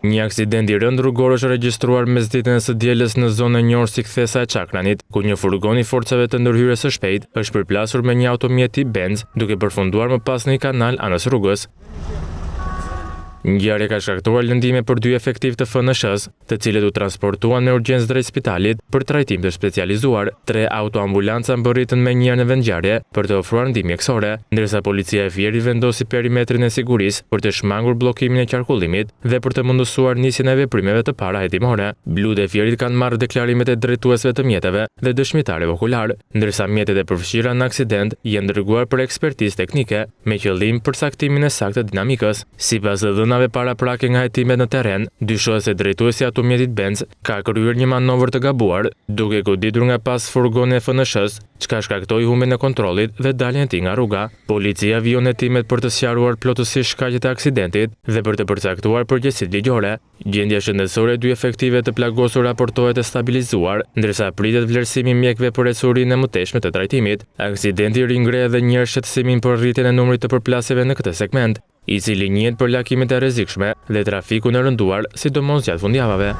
Një aksident i rëndë rrugor është regjistruar mesditën e së dielës në zonën e njohur si Kthesa e Çakranit, ku një furgon i forcave të ndërhyrjes së shpejtë është përplasur me një automjet tip Benz, duke përfunduar më pas në një kanal anës rrugës. Ngjarja ka shkaktuar lëndime për dy efektivë të FNSH-së, të cilët u transportuan me urgjencë drejt spitalit për trajtim të specializuar. Tre autoambulanca mbërritën menjëherë në vendngjarje për të ofruar ndihmë mjekësore, ndërsa policia e Fierit vendosi perimetrin e sigurisë për të shmangur bllokimin e qarkullimit dhe për të mundësuar nisjen e veprimeve të para hetimore. Blutë e Fierit kanë marrë deklarimet e drejtuesve të mjeteve dhe dëshmitarëve okularë, ndërsa mjetet e përfshira në aksident janë dërguar për ekspertizë teknike. me qëllim përcaktimin e saktë të dinamikës. Sipas të dhënave paraprake nga hetimet në terren, dyshohet se drejtuesi i automjetit Benz ka kryer një manovër të gabuar, duke goditur nga pas furgonin e FNSH-së, çka shkaktoi humbjen e kontrollit dhe daljen e tij nga rruga. Policia vijon hetimet për të sqaruar plotësisht shkaqet e aksidentit dhe për të përcaktuar përgjegjësitë ligjore. Gjendja shëndetësore e dy efektivëve të plagosur raportohet e stabilizuar, ndërsa pritet vlerësimi i mjekëve për ecurinë e mëtejshme të trajtimit. Aksidenti ringre edhe një herë shqetësimin për rritjen e numrit të përplasjeve në këtë segment, i cili njihet për lakimet e rrezikshme dhe trafikun e rënduar, sidomos gjatë fundjavave.